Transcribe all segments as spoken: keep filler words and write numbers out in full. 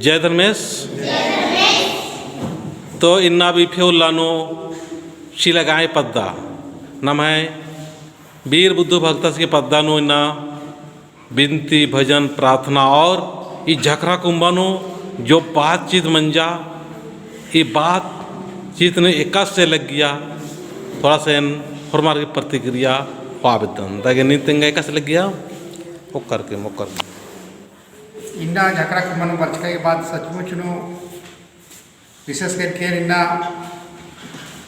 जय धर्मेस। तो इन्ना बिफे उल्ला नू चिलगाई पद्दा, नम्है वीर बुद्धू भगतस गही पद्दा नू इन्ना बिनती, भजन, प्रार्थना और ई झखरा कुम्बा नू जो बातचीत मंजा, ई बातचीत नू एकासे लग्गिया, थोड़ा सा एन होरमर गही प्रतिक्रिया होआ बेद्दन। दागे नीन तेंगा एकासे लग्गिया, ओक्कर के, मोक्कर के। इन्ना झखरा कुम्बा नू बरचका के बाद सचमुच नू विशेष करके इन्ना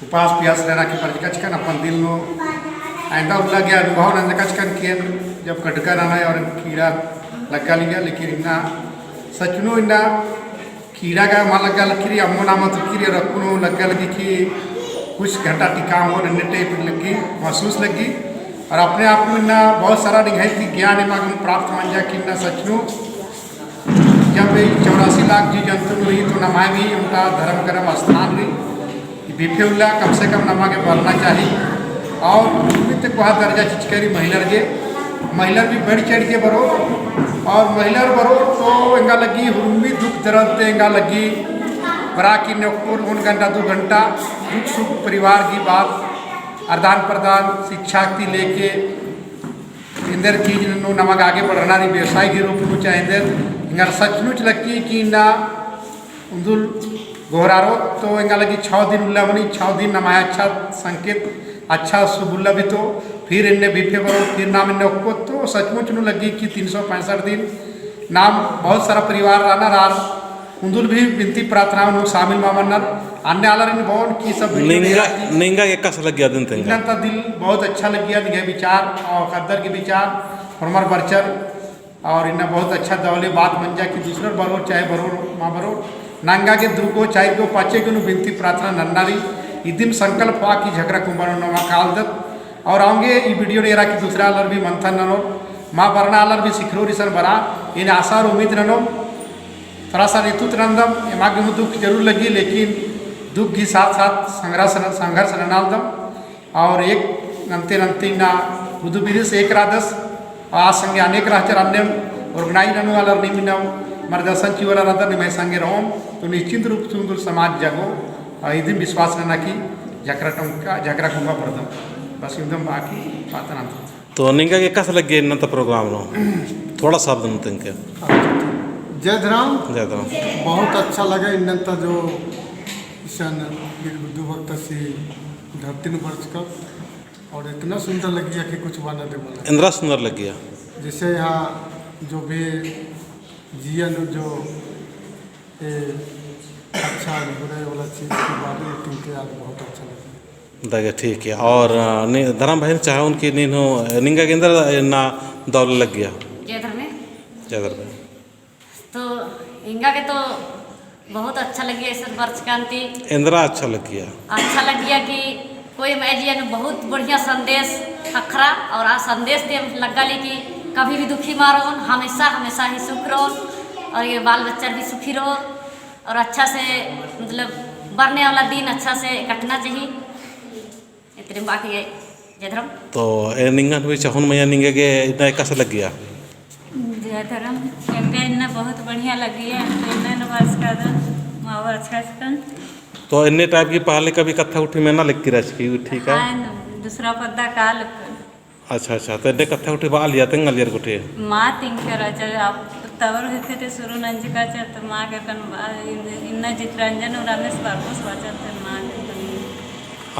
उपास पियास रहना की बरचका चिकन अपन दिल नू आइंदा उल्ला गे अनुभव नंजका चिकन कि एन जब कटका रहना और कीड़ा लग्गा लिया, लेकिन इन्ना सच नू इन्ना कीड़ा का मा लग्गा लगी रई, अम्मो नाम तो की रई, और अक्कुन लग्गा लगी कि कुछ घंटा टिकाम हो, नन्ने type लगी, महसूस लगी। और अपने आप में इन्ना बहुत सारा निंग्है ती ज्ञान एमा गे प्राप्त मंजा कि इन्ना सच नू जब ई चौरासी लाख जीव जंतु रई तो नम्है भी ओन्टा धर्म करम स्थान रई। ई बिफे उल्ला कम से कम नमा गे बरना चाही। और उर्मी ती कोहा दर्जा चिचका रई महिलर गे, महिलर भी बढ़ चढ़ के बरओ। और महिलर बरओ तो एंगा लगी उर्मी दुख दर्द ते एंगा लगी बरा की नकुर ओन घंटा दो घंटा दुख सुख परिवार की बात, आदान प्रदान, शिक्षा ती लेके एन्देर चीज नू नमा गे आगे बढ़ना रई, व्यवसाय के रूप नू चाहे एन्देर, एंगर सचमुच लग्गी कि इन्ना उन्दुल गोहरारो तो एंगा लगी छव दिन उल्ला मनी, छव दिन नम्है अच्छा संकेत, अच्छा शुभ उल्ला बीतो, फिर एन्ने बिफे बरओ, फिर नाम एन्ने ओक्को तो सचमुच नू लग्गी कि तीन सौ पैंसठ दिन नाम बहुत सारा परिवार रहना रअर, उन्दुल भी बिनती प्रार्थना नू शामिल मा मन्नर। अन्ने आलर इन बओन कि सब video निंगा, निंगा एकासे लग्गिया दिन तेंगा? इन्ना ता दिल बहुत अच्छा लग्गिया, निंग्है विचार और ख़द्दर के विचार, होरमर बरचर, और इन्ना बहुत अच्छा दव ले बात मंजा कि दूसरर बरओर चाहे बरओर मा बरओर, नंगा गे दुगो, चाइर गो, पाँचे गो नू बिनती प्रार्थना नन्ना रई। इदिम संकल्प होआ कि झखरा कुम्बा नू नमा कालदत, और औंगे ई video नू एरा कि दूसरा आलर भी मंथन ननोर, मा बरना आलर भी सिखरोर इसन बरा, एन आशा और उम्मीद ननोम। थोड़ा सा रितुत नन्दम, एमा गे हूँ दुख जरूर लग्गी, लेकिन दुख गही साथ साथ संघर्ष, संघर्ष ननालदम। और एक नन्ते नन्ते इन्ना बुधु बिरिस एक रादस, आ संगे अनेक रहचर अन्नेम organize ननू आलर नीम इन्ना मार्गदर्शन चिऊ आलर रअदर, निम्है संगे रओम, तो निश्चित रूप से उन्दुल समाज जगो, आ इदिम विश्वास नना कि झखरा टोंका, झखरा कुम्बा बरदम। बस इवंदम बाकी बात नन्दम। तो निंगा गे एकासे लग्गिया इन्नन्ता program नू? थोड़ा शब्द नू तेंके। जय धरम। जय धरम। बहुत अच्छा लगा इन्नन्ता जो इसन वीर बुद्धू भगतसी धरती नू बरचकत और इतना सुंदर लग्गिया कि कुछ बअना दे मला। एन्दरा सुंदर लग्गिया। जैसे यहाँ जो भी जिया नू जो ए, अच्छा बुराई वाला चीज के बारे में तुमके आज बहुत अच्छा लगा। दगे ठीक है। और, अ, नि-, धरम भाई चाहउन कि नीन हूँ, अ, निंगा गे एन्दरा इन्ना दव ले लग्गिया? जय धर्मे। जय धर्मे। तो एंगा गे तो बहुत अच्छा लग्गिया इसन बरचकन ती। एन्दरा अच्छा लग्गिया? अच्छा लग्गिया कि कोई मैं जिया नू बहुत बढ़िया संदेश ख़क्खरा और आ संदेश ते लग्गा ले कि कभी भी दुखी मा रओन, हमेशा, हमेशा ही सुख रओन और ये बाल बच्चा भी सुखी रओन और अच्छा से, मतलब, बरने वाला दिन अच्छा से कटना चाहिए। इतने बाकी है। जय धर्म। तो ए निंगन भी चाहउन मइया निंगा गे इन्ना एकासे लग्गिया? जय धर्म। एंगा इन्ना बहुत बढ़िया लग्गिया, तो इन्ना नू बरचकादन, मा बरचका चिकन। तो इन्ने type की पहले कभी कत्था गुट्ठी मेना लग्गी रहचकी, ठीक है? हाँ, दूसरा पद्दा काल। अच्छा, अच्छा, तो इन्ने कत्था गुट्ठी बआ लिया, तेंगा लियर गुट्ठी? मा तेंगकर, अच्छा, आप तबर हेते ते शुरू नंजका, अच्छा, तो मा के कन बा-, इन-, इन्ना चितरंजन और रमेश बाबू से बाचत, तो मा के कन।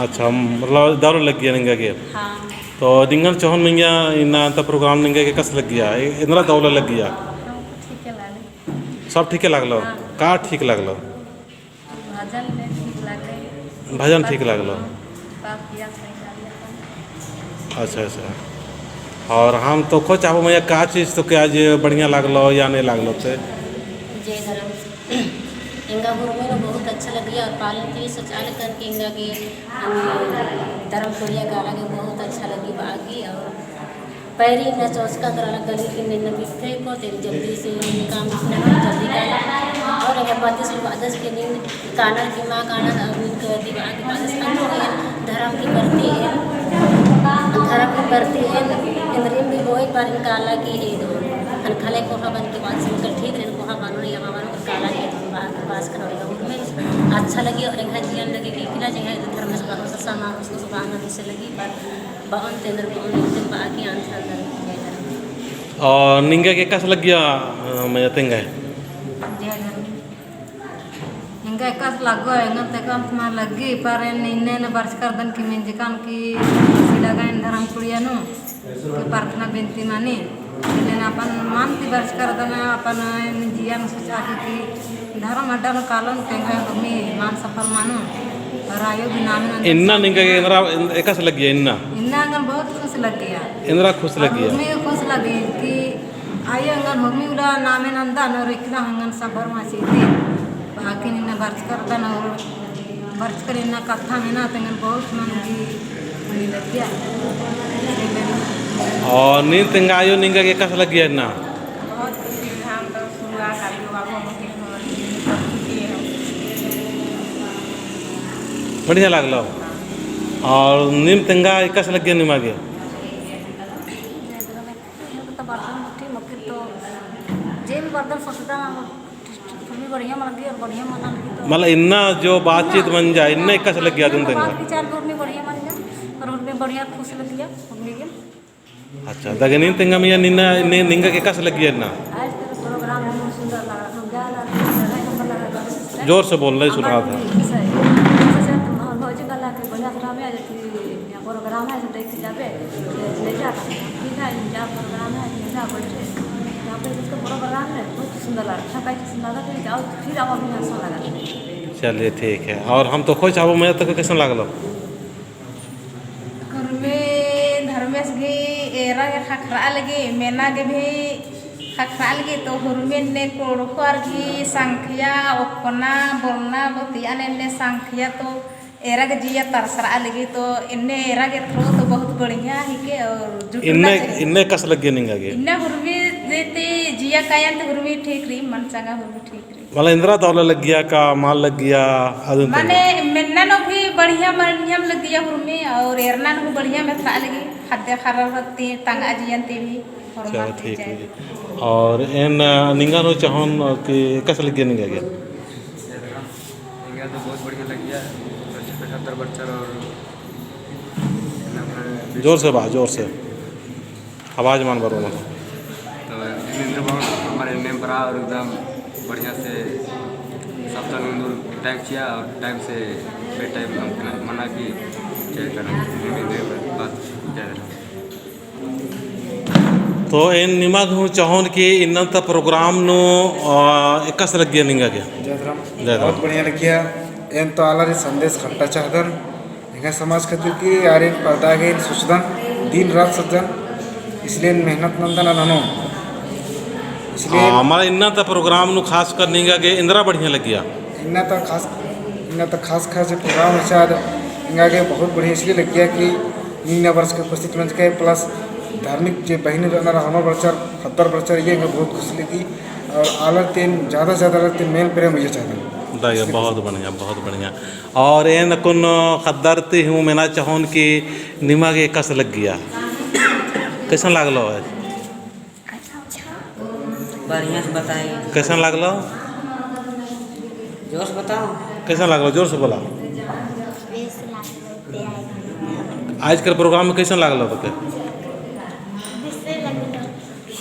अच्छा, मतलब, दव ले लग्गिया निंगा गे? हाँ। तो निंगन चाहउन मइया इन्ना अन्ता program निंगा गे एकासे लग्गिया? ए-, एन्दरा दव ले लग्गिया? ठीक है, लागे। सब ठीक है लागलो? हाँ। का ठीक लागलो? भजन ले ठीक लागलो। भजन ठीक लागलो। पाप किया सही लागलो। अच्छा, अच्छा। और हम तो खोज चाहबो मइया का चीज तोके आज बढ़िया लागलो या नहीं लागलो ते? जय धर्म। एंगा हुरमी नू बहुत अच्छा लग्गिया और पालन की सोचालकन कि एंगा गे हम धर्म कोरिया काला गे बहुत अच्छा लग्गी बाकी और पैरी इन्ना चौचका तरा लग्गा लेकिन इन्ना बिफे को तेरी जल्दी से काम इन्ना जल्दी काला। और एंगा पति से बादस के नीन कानर की मा कानर अमिन कर दी बाकी बादस अन्नु एन धर्म की प्रति एन, धर्म की प्रति एन, एन ऋण भी होई पर एन काला की ए दो। अन खले कोहा बन के बादस एन ठीक रहन कोहा बनो या बाबा काला की खास कर और लोग में अच्छा लगी और एंग्है जियन लगी कि इकला जगह धर्मेस बाबा का समारोह उसको सुबह आनंद से लगी, पर बावन तेंदर बावन दिन बा की आंसर अंदर। और निंगा गे एकासे लग्गिया, अ, मइया तेंगा? जय धर्म। एंगा एकासे लग्गो, एंगा ते कम तुम्हार लग्गी, पर एन इन्ने ने बरचकर दन की मेंजकन की सिलागा एन धर्म कुड़िया नू। के प्रार्थना बिनती मनी, लेकिन अपन मन ती बरचकर दन अपन जियन सोचा कि, कि धर्म अड्डा नू कालोन तेंगा हुर्मी मान सफल मनो, और आयो भी नाम नंद इन्ना निंगा गे एन्दरा एकासे लग्गिया इन्ना? इन्ना एंगन बहुत खुश लग्गिया। एन्दरा खुश लग्गिया? हुर्मी खुश लग्गी कि आयो एंगन हुर्मी उल्ला नामे नंदन और इकला एंगन सफल मा चीती। बाकी इन्ना बरचकर दन और बरचकर इन्ना कत्था मेना तेंगन बहुत मन की उनी लग्गिया। और नीन तेंगा आयो निंगा गे एकासे लग्गिया इन्ना? बहुत खुशी, हम तो सुआ का भी बाबू मुझे बहुत खुशी है। बढ़िया लागलो। और नीम तेंगा एकासे लग्गिया निमा गे? तो बर्तन मुट्ठी मक्की तो जेम बर्तन सोचता हुर्मी बढ़िया मन लगी और बढ़िया मन लगी तो मतलब इन्ना जो बातचीत ना, मंजा, इन्ना एकासे लग्गिया अदिन तेंगा? बात विचार भी हुर्मी बढ़िया मंजा और हुर्मी बढ़िया खुश लग्गिया हुर्मी गे। अच्छा, दगे नीन तेंगा मइया निन्ना, नि-, निंगा गे एकासे लग्गिया इन्ना? आज तो प्रोग्राम बहुत सुंदर लगा, हम जा लगा, लगा, हम लगा, जोर से बोल, नहीं सुना था। सही। अच्छा, अच्छा, तो हम भौजी गला के बढ़िया सुनावे, आज की यहाँ प्रोग्राम है, जो देख के जाबे, ले जा, ठीक है, जा प्रोग्राम है, ले जा, बैठे। यहाँ पे जिसको प्रोग्राम है, बहुत सुंदर लगा, अच्छा, कैसे सुंदर लगा, फिर जाओ, फिर आओ, अभी अच्छा लगा। चलिए, ठीक है। और हम तो खुश आबो, मइया तो कैसन लागलो? हुर्मी धर्मेस गही एरा गे ख़क्खरा लगी, मेना गे भी ख़क्खरा लगी, तो हुर्मी ने कोड़खर गही संख्या, ओक्कना, बोलना, बतियान एन्ने संख्या तो एरा गे जिया तरसरा लगी, तो एन्ने एरा गे थ्रो तो बहुत बढ़िया ही के और जुटना इन्ने, चाहिए। इन्ने एकासे लग्गिया निंगा गे? इन्ने हुर्मी जे ती जिया कायन ते हुर्मी ठीक रई, मन चंगा हुर्मी ठीक रई। मला एन्दरा दव ले लग्गिया का मल लग्गिया अदिन तेंगा? माने मेन्ना नू भी बढ़िया, बढ़िया लग्गिया हुर्मी और एरना नू भी बढ़िया मेथरा लगी, ख़द्द ख़र्रर ती तंगआ जियन ती भी होरमा। अच्छा, ठीक है। और एन निंगा नू चाहोन कि एकासे लग्गिया निंगा गे? निंगा तो बहुत बढ़िया लग्गिया, बच्चर और जोर से बा, जोर से। आवाज मन बरो मनो। तो इन्ने बार हमारे नेम पर और एकदम बढ़िया से सब तन उन्दुर टाइम चिआ और टाइम से बेटाइम हम मना की जय करम, इन्ने बात जय करम। तो एन निमा गे हूँ चाहोन कि इन्नन्ता प्रोग्राम नू, आ, एकासे लग्गिया निंगा गे? जय धर्म। जय धर्म। बहुत बढ़िया लग्गिया। एन तो आलर ही संदेश ख़ट्टा चाहदन। एंग्है समाज खातिर कि आरिन पद्दा गे सोचदन, दिन रात सोचदन, इसलिए मेहनत नंदन अननो। इसलिए हाँ, हमारा इन्नन्ता प्रोग्राम नू खास कर निंगा गे एन्दरा बढ़िया लग्गिया। इन्नन्ता खास, इन्नन्ता खास खास जे प्रोग्राम रहचा, एंगा गे बहुत बढ़िया इसलिए लग्गिया कि नीन बरचकर उपस्थित मंजकय, plus धार्मिक जे बहिन रहना रहनो बरचर, ख़द्दर बरचर, ये एंगा बहुत खुशी लगी। और आलर तेन ज्यादा से ज्यादा आलर तेन मेल प्रेम हुई चाहदन। दाई, बहुत बढ़िया, बहुत बढ़िया। और एन अक्कुन ख़द्दर ती हूँ मेना चाहोन कि निमा गे एकासे लग्गिया? कैसन लागलो आज? बढ़िया से बताई। कैसन लागलो? जोर से बताओ। कैसन लागलो? जोर से बोला। आज कर प्रोग्राम में कैसन लागलो तोके?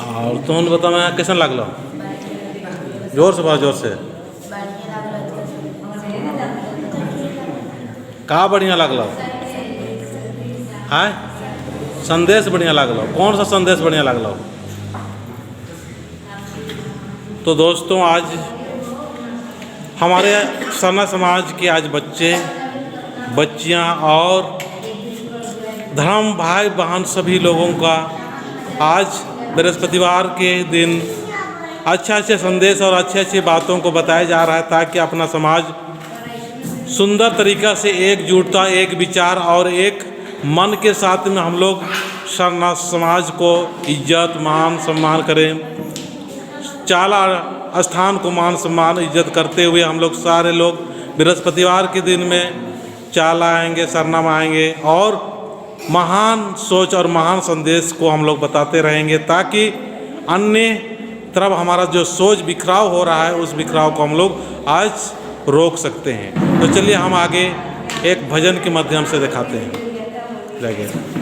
और तोहन बता, मैं कैसन लागलो? जोर से बोला, जोर से। का बढ़िया लागलो? हाँ, संदेश बढ़िया लागलो। कौन सा संदेश बढ़िया लागलो? तो दोस्तों, आज हमारे सरना समाज के आज बच्चे, बच्चियाँ और धर्म भाई बहन सभी लोगों का आज बृहस्पतिवार के दिन अच्छे अच्छे संदेश और अच्छे अच्छे बातों को बताया जा रहा है, ताकि अपना समाज सुंदर तरीका से एकजुटता, एक विचार और एक मन के साथ में हम लोग सरना समाज को इज्जत, मान, सम्मान करें। चाला स्थान को मान, सम्मान, इज्जत करते हुए हम लोग सारे लोग बृहस्पतिवार के दिन में चाला आएंगे, सरना में आएंगे और महान सोच और महान संदेश को हम लोग बताते रहेंगे, ताकि अन्य तरफ हमारा जो सोच बिखराव हो रहा है, उस बिखराव को हम लोग आज रोक सकते हैं। तो चलिए हम आगे एक भजन के माध्यम से दिखाते हैं। लगे।